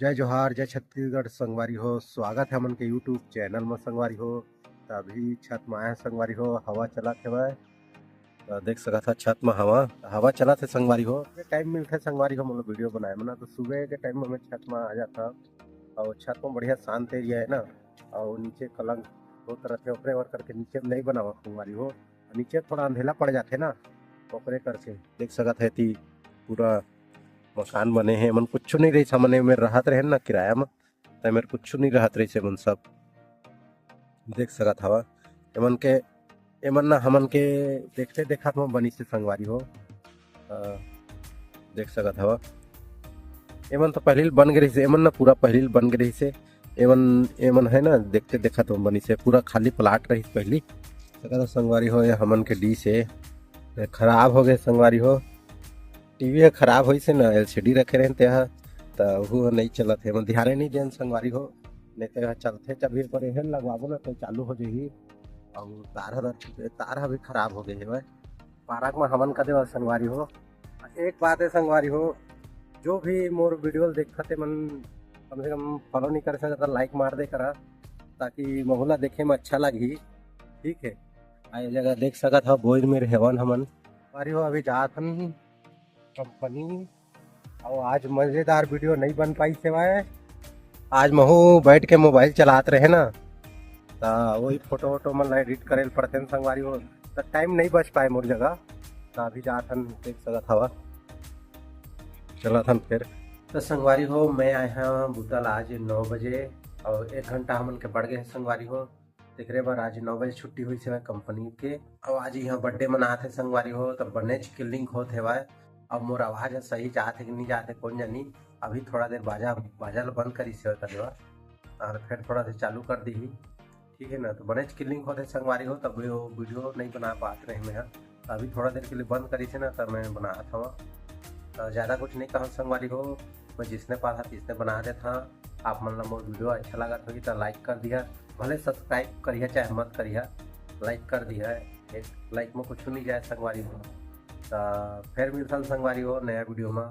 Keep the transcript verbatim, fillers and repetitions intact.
जय जोहार, जय छत्तीसगढ़ संगवारी हो। स्वागत है हमन के YouTube चैनल में संगवारी हो। त अभी छत में आए हैं संगवारी हो, हवा चलत हवय। त देख सकत हा छत में हवा, हवा चलत है संगवारी हो। टाइम मिलथे संगवारी हो, मतलब वीडियो बनाए में ना, तो सुबह के टाइम में मैं छत में आ जाता। और छत में बढ़िया शांत एरिया है ना, और नीचे कलंक होत रहथे, ओकरे बर करके नीचे में नहीं बनावा संगवारी हो। नीचे थोड़ा अंधेला पड़ जाथे ना, ओकरे करके। देख सकत है ती पूरा मकान बने हे, एमन कुछ नहीं रहिस, हमन एमेर रहत रहे ना किराया में, त एमेर कुछ नहीं रहत रहिस एमन सब। देख सकत हवा एमन के, एमन ना हमन के देखते देखत में बनिस हे संगवारी हो। अ, देख सकत हवा एमन तो पहली बन गे रहिस हे, एमन ना पूरा पहली बन गे रहिस हे। एमन एमन है ना, देखते देखत में बनिस हे, पूरा खाली प्लाट रहिस पहली। सकत हो संगवारी हो, ये हमन के डिश हे, ये खराब हो गए संगवारी हो। टीवी ह खराब होइस हे ना, एलसीडी रखे रहेन तेहा, त ओहू ह नइ चलत हे। एमन ध्यान नहीं देन संगवारी हो, नहीं तो यह चलथे, जब ये पर एहन लगवाबो ना तो चालू हो जाही। और तार ह, तार ह भी खराब हो गए हे भाई। पारक में हमन का देवा संगवारी हो। एक बात है संगवारी हो, जो भी मोर वीडियो देखत हे मन, कम से कम फॉलो नहीं कर सकता, लाइक मार दे करा, ताकि महू ला देखे में अच्छा लगही। ठीक है, आ ये जगह देख सकत हो, बोइर में रहवन हमन। संगवारी हो, अभी जात हन कंपनी, और आज मजेदार वीडियो नहीं बन पाइस हे भाई। आज महू बैठ के मोबाइल चलात रहे ना, त वही फोटो वोटो मन ला एडिट करे ल पड़थे न संगवारी हो, त टाइम नहीं बच पाए मोर जगह। त अभी जात हन, देख सकत हवा, चलत हन फिर। त संगवारी हो, मैं आए हंव बुता ल आज नौ बजे, और एक घंटा हमन के बढ़ गए हे संगवारी हो। तेकरे बर आज नौ बजे छुट्टी होइस हवय कंपनी के। अउ आज इहाँ बर्थडे मनात हे संगवारी हो, त बनेच किलिंग होत हवय। अब मोर आवाज ह सही जात हे कि नहीं जात हे, कोन जानी। अभी थोड़ा देर बाजा, बाजा ल बंद करिस हवय कदवा, और फिर थोड़ा से चालू कर दीही, ठीक है ना। तो बनेच किलिंग होत हे संगवारी हो, तब वो वीडियो नहीं बना पात रहे मैं ह। अभी थोड़ा देर के लिए बंद करिस हे ना, त मैं बनात हवं। त ज़्यादा कुछ नहीं कहंव संगवारी हो, मैं जिसने पाथा तिसने बना देत हंव। आप मन ला मोर वीडियो अच्छा लागत होही त लाइक कर दिहा, भले सब्सक्राइब करिहा चाहे मत करिहा, लाइक कर दिहा। एक लाइक में कुछ नहीं जाए संगवारी हो। त फिर मिलथन संगवारी हो नया वीडियो में।